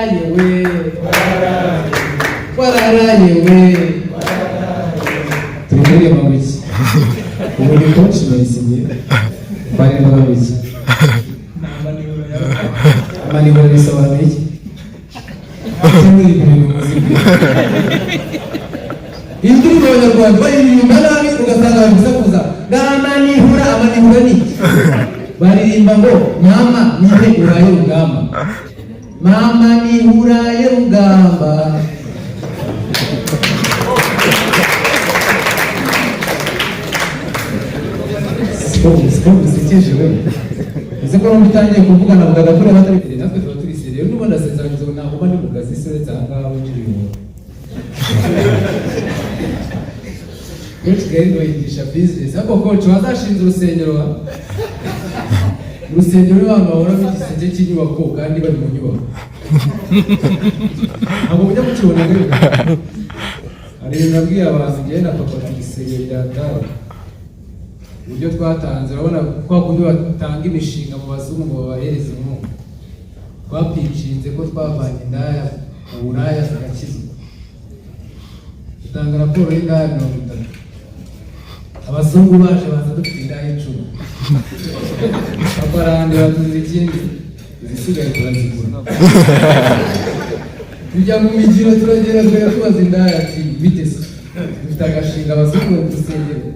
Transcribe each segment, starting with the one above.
Wararaye we, wararaye we. Turi kuririmba ngo iki? Ubu ni coach Merisiye. Twaririmbaga ngo iki? Amanihura bisobanuye iki? Muri ibintu muzika. Iyi ndirimbo Abanyarwanda baririmba nabi, ugasanga bari gusakuza ngo amanihura. Amanihura ni iki? Baririmba ngo mama nihe uraye rugamba, mama nihe uraye rugamba. Siko bisekeje we? Ese ko numva utangiye kuvuga, navugaga kuri abatari, natwe tuba turi sérieux. N'ubundi ndasezeranyije ngo ntabwo mba ndi mu kazi se, uretse aha ngaha winjiriye umuntu. Coach Gael ngo yigisha business, ariko coach wazashinze urusengero wa? Urusengero ni abantu bahora igisenge cy'inyubako kandi bari mu nyubako, ntabwo mujya mukibona. Rero hari ibintu nabwiye abantu, ngewe na papa, ati igisenge byataye uburyo twatanze. Urabona kwa kundi batanga imishinga mu bazungu ngo babahereze inkunga, twapicinze ko twavanye indaya mu buraya zigakizwa, dutanga raporo y'indaya 30. Abazungu baje baza dufite indaya 10. Papa arahandi batuze ikindi, izisigaye turazigura. Tujya mu migiro, turagera, tukajya tubaza indaya ati bite se, dufite agashinga, abazungu bari dusengero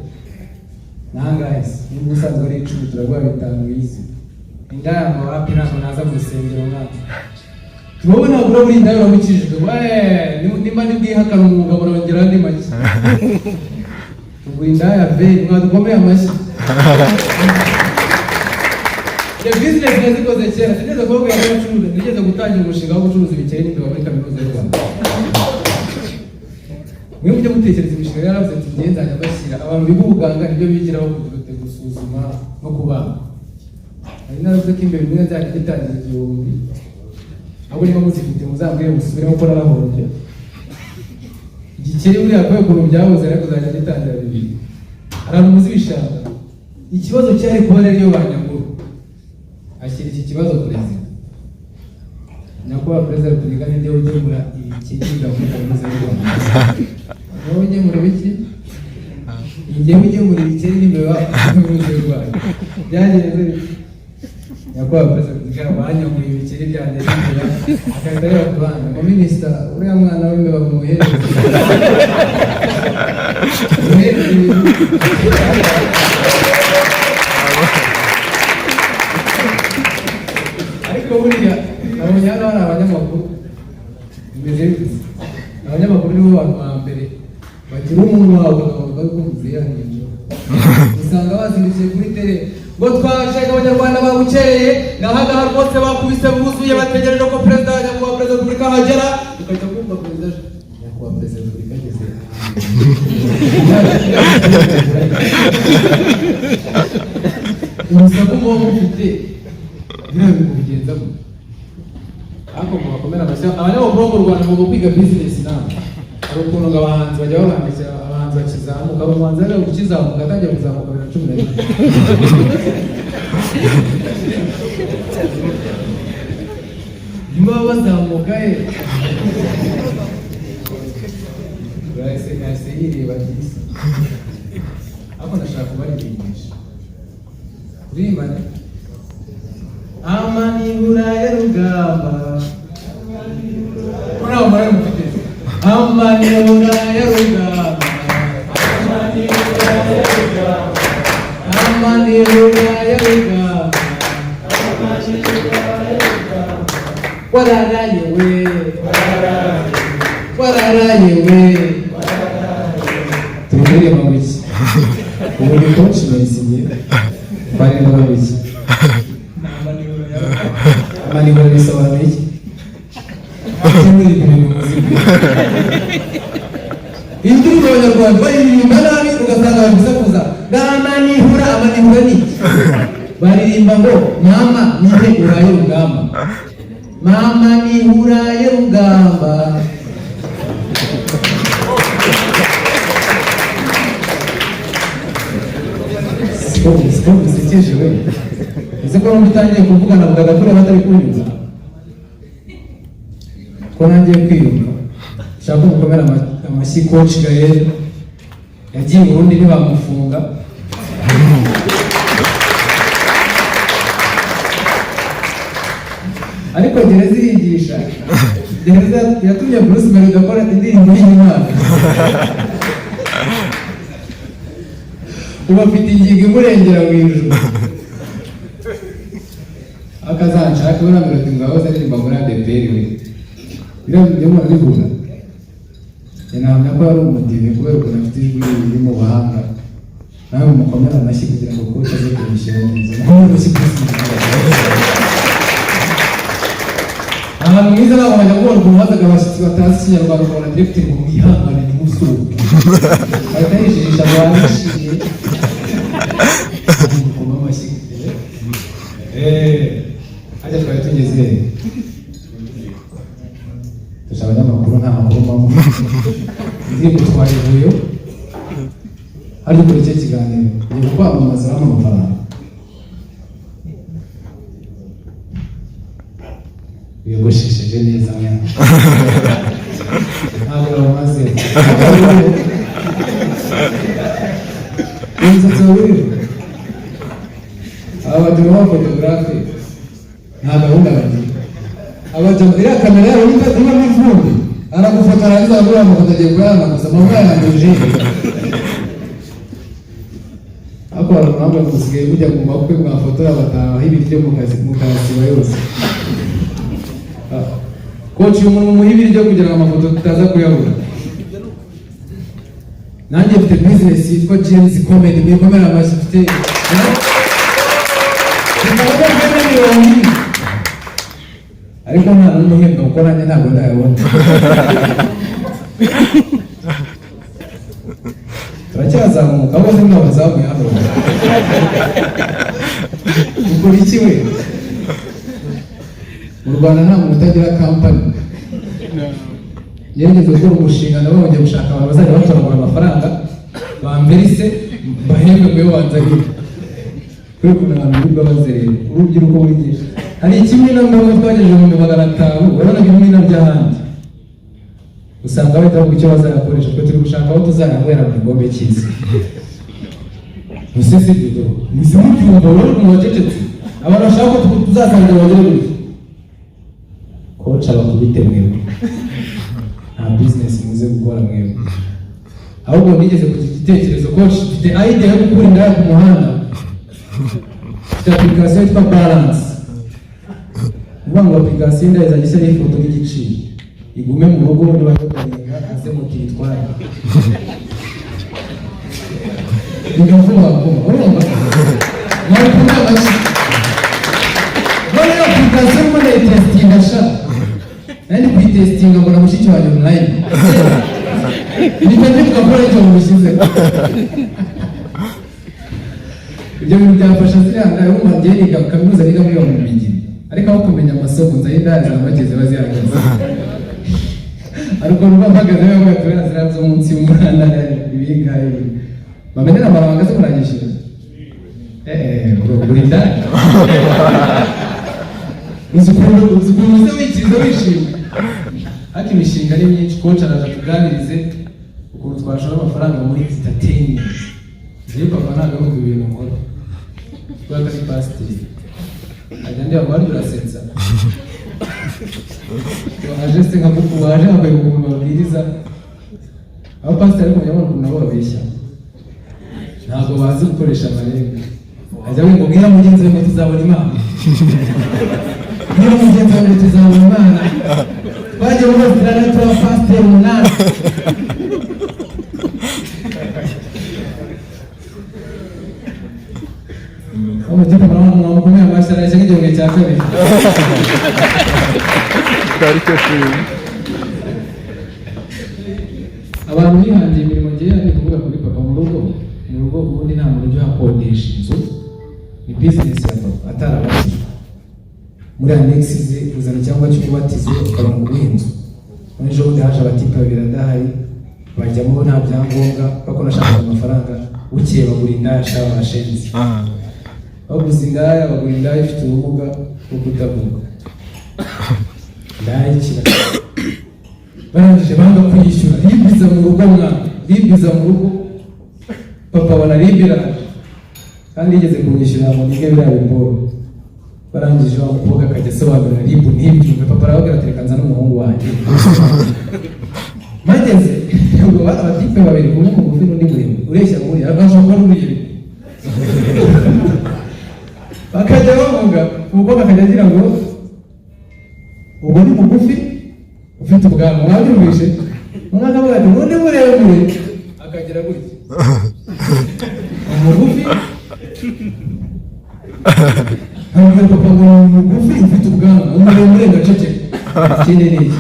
nangahe se? Niba usanzwe ari 10, turaguha 5 wize. Indaya ngo wapi, ntabwo naza mu rusengero mwana. Wowe ntabwo urabura indaya, uramukijijwe we. Nimba nibwihakana umwuga, murongera andi make, tugura indaya veni. Mwadukomeye amashyi. Iyo business nazikoze kera, sinigeze kubabwira ko nacuruza. Nigeze gutangira umushinga wo gucuruza ibikeri n'imbeba muri Kaminuza y'u Rwanda. Mwe mujye mutekereza imishinga. Yaravuze ati ngiye nzajya mbashyira abantu biga ubuganga, nibyo bigiraho, kugira ute, gusuzuma no kubaga. Nari naravuze ko imbeba imwe nzajya gitangira 1000. Ahubwo niba muzifite muzambwire musubiremo ko narahombye. Igikeri buriya kubera ukuntu byahoze, ariko uzajya gitangira 2000. Hari abantu muzi ibishanga. Ikibazo cyari kuba rero iyo banyaguru ashyira iki kibazo perezida: nyakubahwa perezida wa repubulika, ninde ugemura ibikeri muri Kaminuza y'u Rwanda? Wowe ugemura ibiki? Njyewe ugemura ibikeri n'imbeba muri Kaminuza y'u Rwanda. Byagenze bite? Nyakubahwa perezida wa repubulika, banyaguye ibikeri byanjye n'imbeba. Agahita areba ku ruhande ngo minisita, uriya mwana w'imbeba mumuhereze, muhereze ibintu. Ariko buriya nabonye hano hari abanyamakuru, bimeze bite? Abanyamakuru nibo bantu ba mbere bagira umunwa bakavuga ko muzihangije. Usanga bazindukiye kuri tele ngo twashaka Abanyarwanda babukereye, ngahangaha rwose bakubise buzuye, bategereje ko perezida, nyakubahwa perezida wa repubulika ahagera. Ugahita kumva perezida, nyakubahwa perezida wa repubulika ageze. Urusaku muba mufite biriya bintu bigenza gute? Ariko ngo bakomere amashyi abanyamakuru bo mu Rwanda mu kwiga business nawe. Hari ukuntu ngo abahanzi bajya babandikira, abahanzi bakizamuka. Umuhanzi rero ukizamuka, atangiye kuzamuka 2011, nyuma baba bazamuka ye yahise yahise yireba byiza. Ariko ndashaka kubaririmbisha, turirimbane amanibura ya rugamba. Ko ntawe murari mufite? Amanibura ya rugamba, amanibura ya rugamba, wararaye we, wararaye we. Turi kuririmba ngo iki? Ubu ni coach Merisiye. Twaririmbaga ngo iki? Amanihura bisobanuye iki? Muri ibintu muzika. Iyi ndirimbo Abanyarwanda baririmba nabi, ugasanga bari gusakuza ngo amanihura. Amanihura ni iki? Baririmba ngo mama nihe uraye rugamba, mama nihe uraye rugamba. Siko bisekeje we? Ese ko numva utangiye kuvuga, navugaga kuri abatari kunyumva? Ko nangiye kwiyumva, nshaka ko mukomera amashyi Coach Gael. Yagiye i Burundi ntibamufunga. Ariko gereza irigisha. Gereza yatumye Bruce Melody akora indirimbo y'Imana. Ubu afite ingingo imurengera mu ijuru. Akazanshaka buriya Melody ngo yahoze aririmba muri ADEPR. We, biriya bintu byo bihura. Nahamya ko yari umudive kubera ukuntu afite ijwi riri mu buhanga. Nawe mukomere amashyi kugira ngo coach aze kubishyira neza. Mukomere amashyi Bruce Melody. Ahantu mwiza ntabwo bajya kubona ukuntu hazaga abashyitsi batazi Ikinyarwanda, ukabona directeur ngo mwihangane ntimusohoke, ahita yijijisha ngo wabishimiye. Mukoma amashyi. Hajya twari tugeze he? Tuje abanyamakuru, nta makuru mpamo. Indirimbo twayivuyeho. Harya ukora icyo kiganiro, ugiye kwamamaza urabona amafaranga? Wiyogoshesheje neza mwana, ntabwo bamaze umusatsi wawe. Aba bagabo b'abafotogarafe nta gahunda bagira. Abajama iriya kamera yabo niba ibamo ivumbi, aragufotora, yarangiza akaguha amafoto agiye kuyahanaguza amaboko yayanduje. Ariko hari umuntu ngo musigaye mujya mu makwe mwafotora bataha ibiryo mukayasiba yose. Coach, uyu muntu mumuha ibiryo kugira ngo amafoto tutaza kuyabura. Nanjye mfite business yitwa James Comedy, mwikomere amashyi. Mfite ibikorwa bya 40,000,000, ariko nta n'umwe uhembwa kuko nanjye ntabwo ndayabona. Turacyazamuka. Abo zimwe bazamuye hano, ukora iki we? Mu Rwanda nta muntu utagira kampani. Gerageza gukora umushinga nabo bongeye gushaka abantu bazajya batoragura amafaranga bamverise bahembe kuyo wanzaniye. Kuri ukuntu abantu birirwa bazerera, urubyiruko buri gihe hari ikimina mbamo twagejeje 500,000. Urabona ibimina by'ahandi usanga bahita bavuga icyo bazayakoresha. Twe turi gushaka aho tuzayanywera mu gikombe cyiza. Ese si byo muzi mubyumva? Wowe ukuntu wacecetse, abantu bashaka ko tuzasangira bagere gutya. Coach abakubite mwebwe, nta business muze gukora mwebwe. Ahubwo nigeze kugira igitekerezo, coach, mfite idea yo gukura indaya ku muhanda. Mfite application yitwa Balance. Uvuga ngo application, indaya izajya ishyiraho ifoto n'igiciro, igume mu rugo, niba yodaringa aze moto iyitware biga vuba vuba. Urumva mwabikunda amashyi. None application mbona ndayitesitinga sha, nari ndi kuyitesitinga mbona mushiki wanjye online, mpita ndibuka ko aricyo mubishyize. Ibyo bintu byafasha ziriya ndaya. Urumva njye niga kaminuza, niga muri mu migi, ariko aho kumenya amasomo nzayo indaya za make ziba zihagaze. Ariko uruba mpagaze bavuga ati uriya ziriya zo munsi y'umuhanda ibingahe bamenera amabanga zo muranyishyura. Bro, uri indaya. Uzi ukuntu uze wikiriza wishimye. Ariko imishinga ni myinshi. Coach araza tuganirize ukuntu twashora amafaranga muri entertainment. Njyewe papa ntabwo arumva ibintu nkora kubera ko ari pasiteri, ajya ndeba ngo warya urasetsa, waje se nka kuku, waje nkakwega ukuntu babwiriza abapasiteri. Ariko mujya mubona ukuntu nabo babeshya, ntabwo bazi gukoresha amarenga. Ajya avuga ngo bwira mugenzi we ngo tuzabona Imana, bwira mugenzi we ngo tuzabona Imana. Twagiye muri Australia tuba pasiteri 8. Umutipe mwamukomeye amashyi, arashya nk'igihembwe cya kabiri. Twari cyo turi. Abantu bihangiye imirimo, ngewe nari kuvuga kuri papa mu rugo. Mu rugo ubundi nta muntu ujya uhakodesha inzu, ni business ya papa atarabakira. Muri annexe ze uzana icyangombwa cy'umubatizo ukabona kuguha inzu. None ejo bundi haje abatipe babiri adahari, bajyamo nta byangombwa, kuko nashakaga amafaranga. Bukeye bagura indaya sha, bashenze. Baguze indaya, bagura indaya ifite ubumuga bwo kutavuga, indaya y'ikirara. mu rugo mwana, RIB iza mu rugo, papa abona RIB iraje, kandi yigeze kumwishyura ngo nige biriya biboro. Barangije, wa mukobwa akajya asobanurira RIB ntibyumve. Papa arababwira ati: "Reka nzane umuhungu wanjye." Bageze ubwo, bari abatipe babiri, umwe mugufi n'undi muremure ureshya nk'uriya, ashobora kuba ari urugero. Bakajya bavuga, umukobwa akajya agira ngo ubwo ni mugufi ufite ubwanwa, mwabyumvishe? Umwe akavuga ati undi muremure, akagira gutya. Umugufi ntabwo, papa ngo ni umugufi ufite ubwanwa, umuremure ngaceceka. Ikindi ni iki?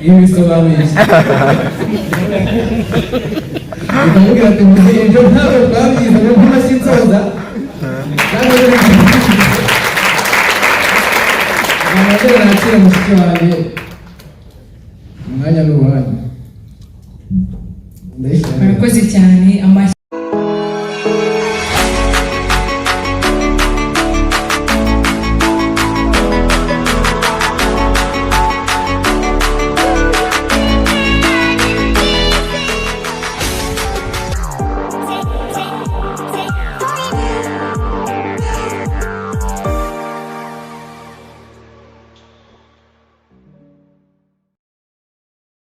Ibi bisobanuye iki? Bikamubwira ati: "Muzehe, ibyo ntabwo twabyize ngo nkumashyi nsoza." Kandi nongere nakire mushiki wanjye.